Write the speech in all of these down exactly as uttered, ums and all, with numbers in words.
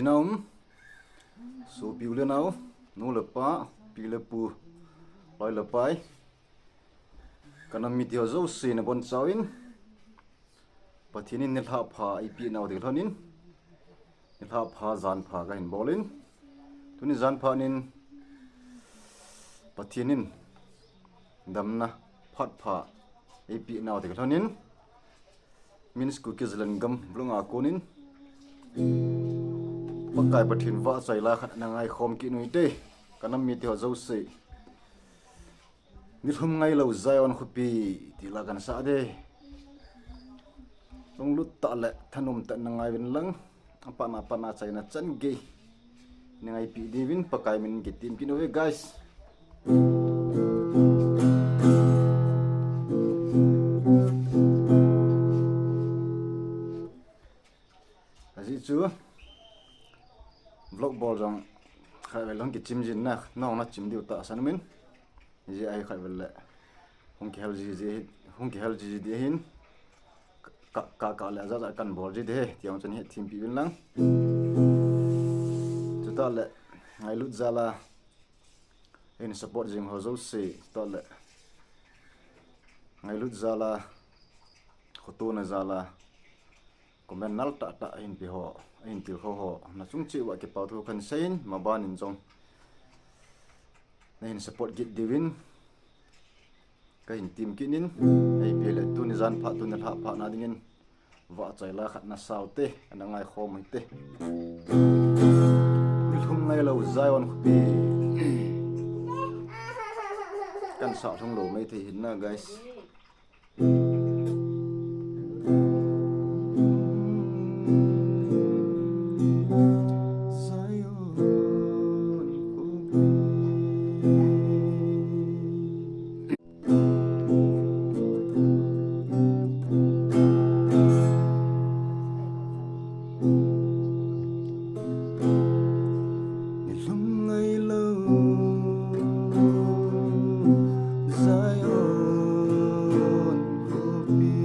Naum, sopi u le nao, nu le pa, pi le pu, loi le pai, ka nam mite ho jouse nabonchauvin, Pathen in nilhah pha eipeh nau ding lhonin, nilhah pha jan pha kahin bolin, tuni jan pha nin Pathen in damna phat pha eipeh nau ding lhonin, Min's Kuki Zalengam vlog a konin Pakai Pathen vahchoi la khat ana ngaikhom kit u hite, ka nam mite ho jouse. Nilhum ngailou Zion khopi ti la kana sa de. Lunglut tah le thanom tah in na ngai uvin lang, apatna patna chaina chan gei na ngaipi diuvin Pakai min kitim kit uve, guys. Ajeh chu vlog bol jong khatvei le hung kichim jin na, nahung na chim diu tahsan umin. Ajeh ahi khatvei le hung kihal jiji, hung kihal jiji ding ahin, ka, ka, ka le aja ja kan bol ji ding ahi, ti jong chun hetthempi uvin lang. Chutah le ngailut jal a hin support jing ho jouse, chutah le ngailut jal a, khotona jal a, comment nal tah tah ahin pe ho, ahin tilkhou ho, na chung cheh uva kipa thu kahin seiyin, maban in jong nahin support kit diuvin kahin tim kit in, ahi peh le tuni jan pha, tuni lhah pha na dingin vahchoi la khat na sa u hite, ana ngaikhom u hite. Nilhum ngailou Zion khopi. Kan sa lhung lou mai thei hin na, guys. Nilhum ngailou Zion khopi,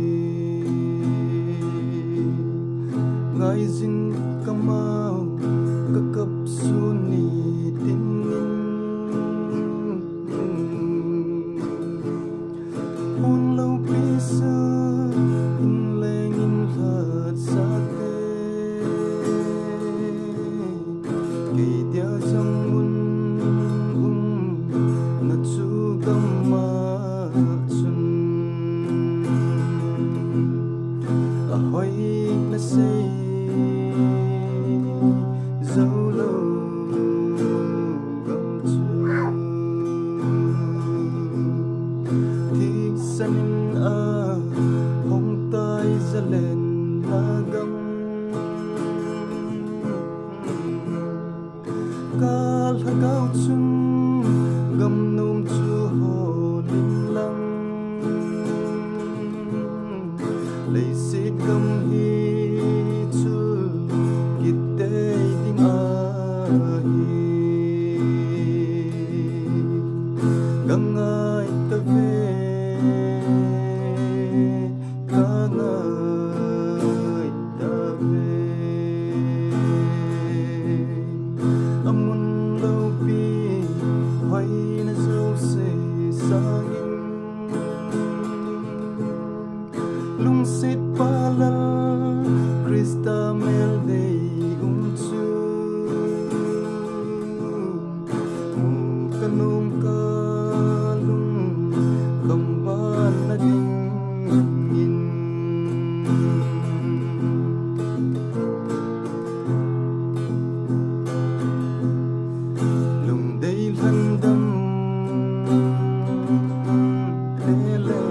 ngaijin kamau kakap sun nitin in. Hon loupi sa in leng in lhat sa te, kei dia jong mun umna chu gam a chun ahoi na sei jou lou gam chu thihsan in ahong tai, zalenna gam. Ka lhagao chun gam nom chu hol in lang, leiset gam hi chu kitei ding ahi. Ka ngai tave, ka ngai tave. Amun loupi hoina jouse sangin, lungset pa Lal Christa mel dei um chu mu ka nom, ka lungkham ban na dingin. Lungdei lhandam le le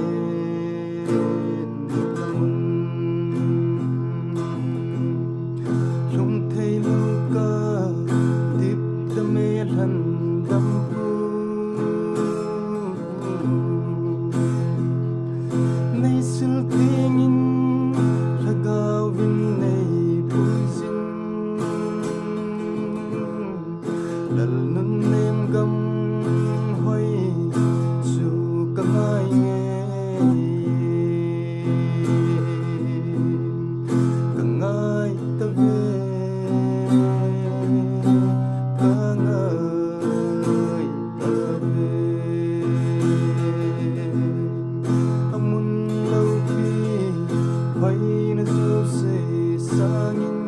Hoina jouse sangin,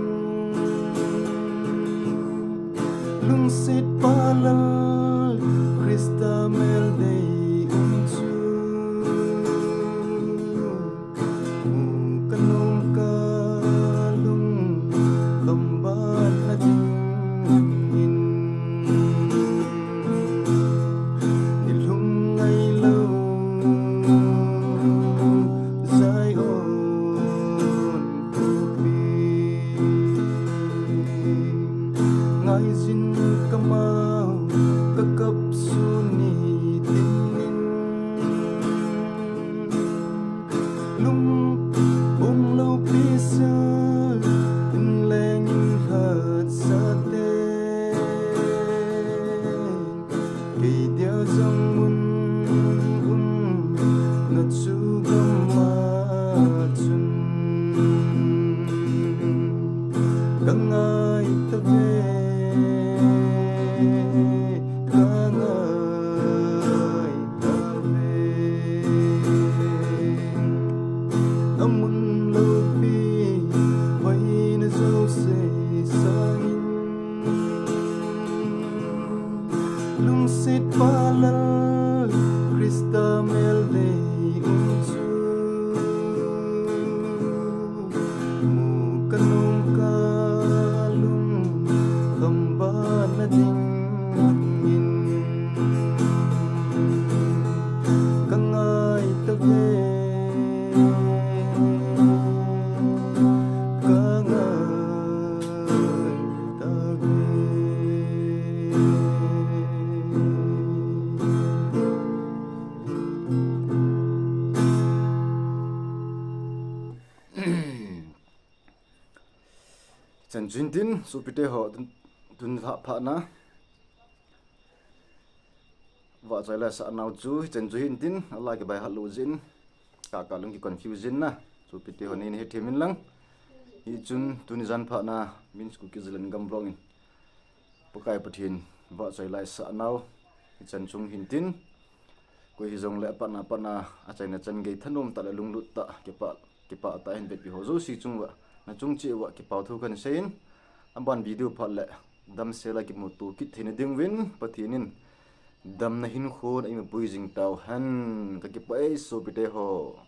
lungset pa Lal Christa mel dei um chu, mu kanom ka lung khambatna dingin. Nilhum ngailou Zion khopi, ngaijin kamau kakap sun nitinin. Lungpum loupi sa, inleng inlhat sate, kei dia jong mun umna chu gam a chun ka ngai tave, ka ngai tave. Amun loupi hoina jouse sangin, lungset pa Lal Christa mel dei um chu, mu kanom ka lung khambatna dingin ka ngai tave, ka ngai tave. Chan chu hin tin, sopite ho, tun, tun lha phatna vahchoi la sah nau chu hichan chu hin tin, ala kibai hat lou jin, ka ka lung ki confuse jin na, sopite ho nei na hethem in lang. Hichun tuni jan phatna Min Kuki Zalengam vlog in Pakai Pathen vahchoi la sah nau hichan chung hin tin, koi hijongle apatna patna achaina chan gei thanom tah le lunglut tah, kipah, kipah tah in vetpi ho jouse chung uva, na chung cheh uva kipa thu kan sei in, aban video phat le damsel a kimuto kit theina ding uvin Pathen in damna hinkho eima pui jing tau hen. Ka kipah e sopite ho.